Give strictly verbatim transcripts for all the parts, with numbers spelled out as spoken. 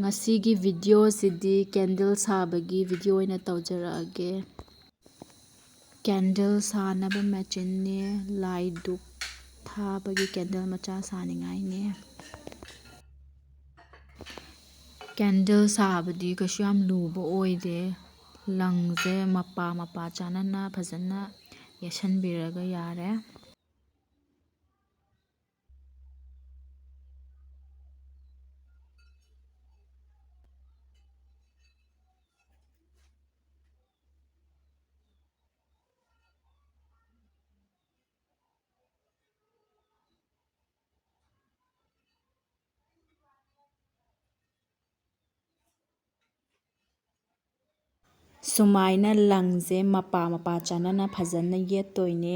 ꯉꯁꯤꯒꯤ videoꯁꯤꯗꯤ candle ꯁꯥꯕꯒꯤ video ꯑꯣꯏꯅ ꯇꯧꯖꯔꯛꯑꯒꯦ꯫ Candle ꯁꯥꯅꯕ machineꯅꯦ, ꯂꯥꯏ ꯙꯨꯞ ꯊꯥꯕꯒꯤ candle ꯃꯆꯥ ꯁꯥꯅꯤꯡꯉꯥꯏꯅꯦ꯫ Candle ꯁꯥꯕꯗꯤ ꯀꯩꯁꯨ ꯌꯥꯝ ꯂꯨꯕ ꯑꯣꯏꯗꯦ꯫ ꯂꯪꯁꯦ ꯃꯄꯥ ꯃꯄꯥ ꯆꯥꯅꯅ ꯐꯖꯅ ꯌꯦꯠꯁꯟꯕꯤꯔꯒ ꯌꯥꯔꯦ꯫ ꯁꯨꯃꯥꯏꯅ ꯂꯪꯁꯦ ꯃꯄꯥ ꯃꯄꯥ ꯆꯥꯅꯅ ꯐꯖꯅ ꯌꯦꯠꯇꯣꯏꯅꯦ꯫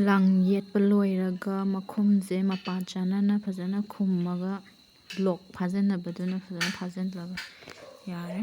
ꯂꯪ ꯌꯦꯠꯄ ꯂꯣꯏꯔꯒ ꯃꯈꯨꯝꯁꯦ ꯃꯄꯥ ꯆꯥꯅꯅ ꯐꯖꯅ ꯈꯨꯝꯃꯒ, lock ꯐꯥꯖꯤꯟꯅꯕꯗꯨꯅ ꯐꯖꯅ ꯐꯥꯖꯤꯜꯂꯒ ꯌꯥꯔꯦ꯫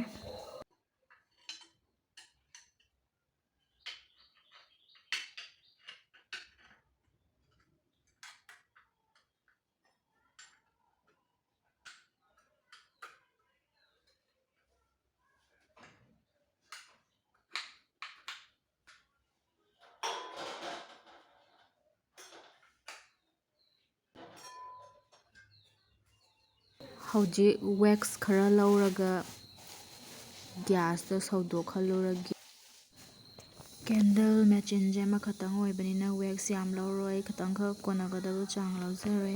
ꯍꯧꯖꯤꯛ wax ꯈꯔ ꯂꯧꯔꯒ gasꯇ ꯁꯧꯗꯣꯛꯍꯜꯂꯨꯔꯒꯦ꯫ Candle ꯃꯦꯆꯤꯟꯁꯦ ꯑꯃꯈꯛꯇꯪ ꯑꯣꯏꯕꯅꯤꯅ wax ꯌꯥꯝ ꯂꯧꯔꯣꯏ, ꯈꯤꯇꯪꯈꯛ ꯀꯣꯟꯅꯒꯗꯕ ꯆꯥꯡ ꯂꯧꯖꯔꯦ꯫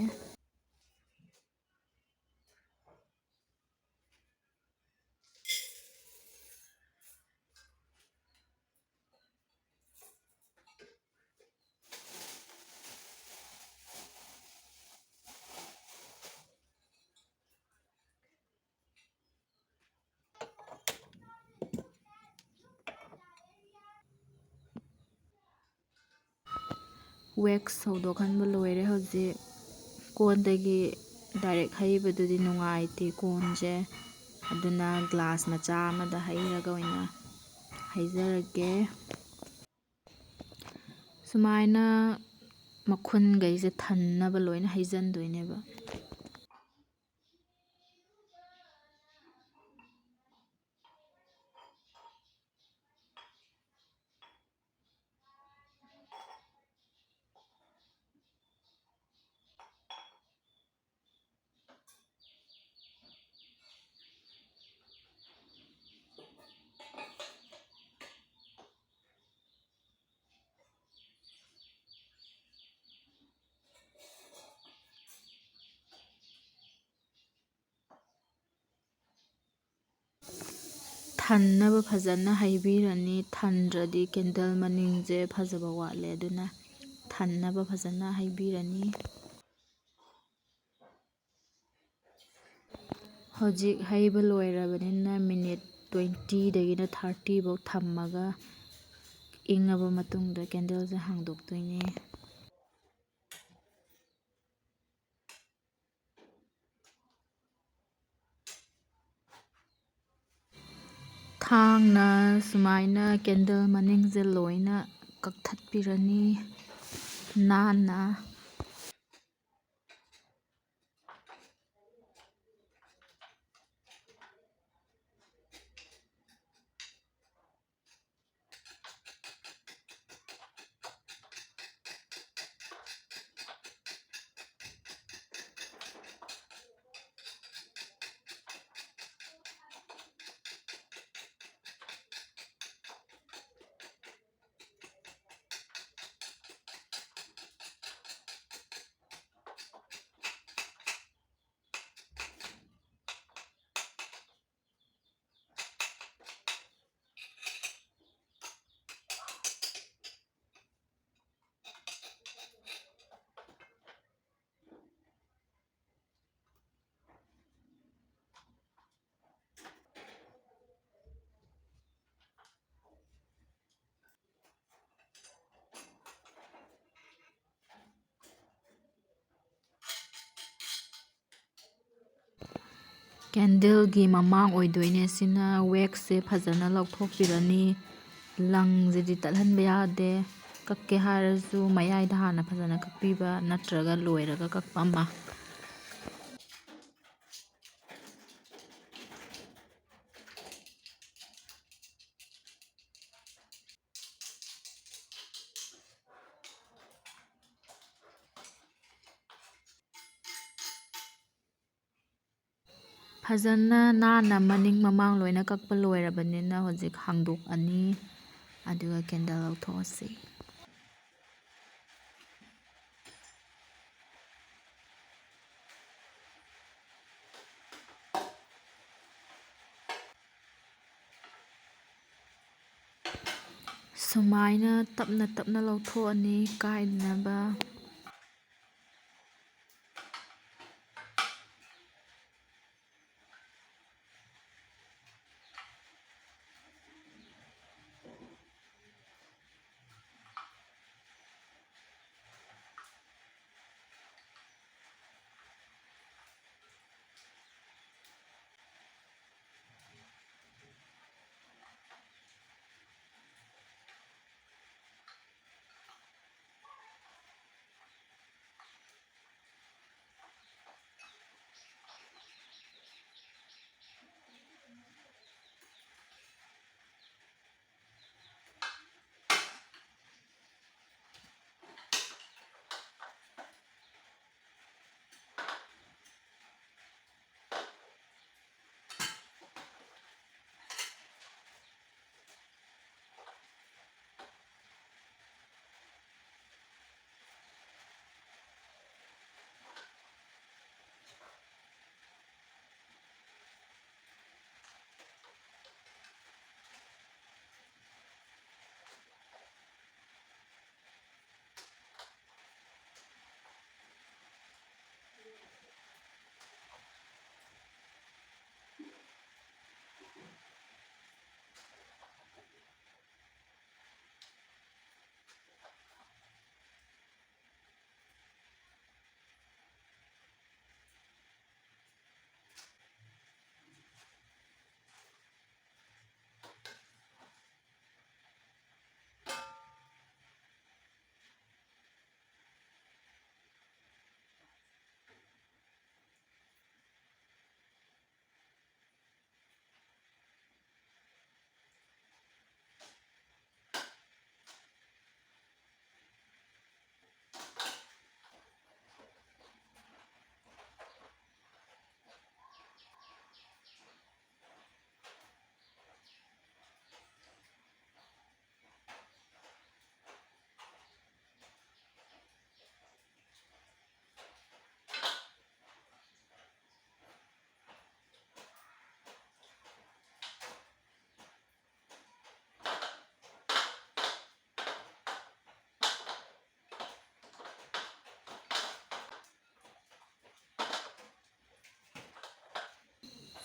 Wax ꯍꯧꯗꯣꯛꯍꯟꯕ ꯂꯣꯏꯔꯦ꯫ ꯍꯧꯖꯤꯛ ꯀꯣꯟꯗꯒꯤ direct ꯍꯩꯕꯗꯨꯗꯤ ꯅꯨꯡꯉꯥꯏꯇꯦ ꯀꯣꯟꯁꯦ, ꯑꯗꯨꯅ glass ꯃꯆꯥ ꯑꯃꯗ ꯍꯩꯔꯒ ꯑꯣꯏꯅ ꯍꯩꯖꯔꯒꯦ꯫ ꯁꯨꯃꯥꯏꯅ ꯃꯈꯨꯟꯈꯩꯁꯦ ꯊꯟꯅꯕ ꯂꯣꯏꯅ ꯍꯩꯖꯟꯗꯣꯏꯅꯦꯕ꯫ ꯊꯟꯅꯕ ꯐꯖꯅ ꯍꯩꯕꯤꯔꯅꯤ꯫ ꯊꯟꯗ꯭ꯔꯗꯤ candle ꯃꯅꯤꯡꯁꯦ ꯐꯖꯕ ꯋꯥꯠꯂꯦ, ꯑꯗꯨꯅ ꯊꯟꯅꯕ ꯐꯖꯅ ꯍꯩꯕꯤꯔꯅꯤ꯫ ꯍꯧꯖꯤꯛ ꯍꯩꯕ ꯂꯣꯏꯔꯕꯅꯤꯅ minute twenty ꯗꯒꯤꯅ thirty ꯐꯥꯎ ꯊꯝꯃꯒ ꯏꯪꯉꯕ ꯃꯇꯨꯡꯗ candleꯁꯦ ꯍꯥꯡꯗꯣꯛꯇꯣꯏꯅꯦ꯫ ꯊꯥꯡꯅ ꯁꯨꯃꯥꯏꯅ candle ꯃꯅꯤꯡꯁꯦ ꯂꯣꯏꯅ ꯀꯛꯊꯠꯄꯤꯔꯅꯤ ꯅꯥꯟꯅ꯫ Candleꯒꯤ ꯃꯃꯥꯡ ꯑꯣꯏꯗꯣꯏꯅꯦ ꯁꯤꯅ꯫ Waxꯁꯦ ꯐꯖꯅ ꯂꯧꯊꯣꯛꯄꯤꯔꯅꯤ꯫ ꯂꯪꯁꯤꯗꯤ ꯇꯠꯍꯟꯕ ꯌꯥꯗꯦ꯫ ꯀꯛꯀꯦ ꯍꯥꯏꯔꯁꯨ ꯃꯌꯥꯏꯗ ꯍꯥꯟꯅ ꯐꯖꯅ ꯀꯛꯄꯤꯕ, ꯅꯠꯇ꯭ꯔꯒ ꯂꯣꯏꯔꯒ ꯀꯛꯄ ꯑꯃ꯫ ꯐꯖꯅ ꯅꯥꯟꯅ ꯃꯅꯤꯡ ꯃꯃꯥꯡ ꯂꯣꯏꯅ ꯀꯛꯄ ꯂꯣꯏꯔꯕꯅꯤꯅ ꯍꯧꯖꯤꯛ ꯍꯥꯡꯗꯣꯛꯑꯅꯤ, ꯑꯗꯨꯒ candle ꯂꯧꯊꯣꯛꯑꯁꯤ꯫ ꯁꯨꯃꯥꯏꯅ ꯇꯞꯅ ꯇꯞꯅ ꯂꯧꯊꯣꯛꯑꯅꯤ, ꯀꯥꯏꯗꯅꯕ꯫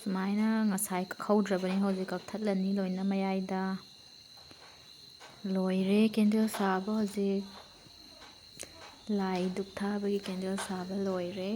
ꯁꯨꯃꯥꯏꯅ ꯉꯁꯥꯏ ꯀꯛꯍꯧꯗ꯭ꯔꯕꯅꯤ, ꯍꯧꯖꯤꯛ ꯀꯛꯊꯠꯂꯅꯤ ꯂꯣꯏꯅ ꯃꯌꯥꯏꯗ꯫ ꯂꯣꯏꯔꯦ candle ꯁꯥꯕ ꯍꯧꯖꯤꯛ꯫ ꯂꯥꯏ ꯙꯨꯞ ꯊꯥꯕꯒꯤ candle ꯁꯥꯕ ꯂꯣꯏꯔꯦ꯫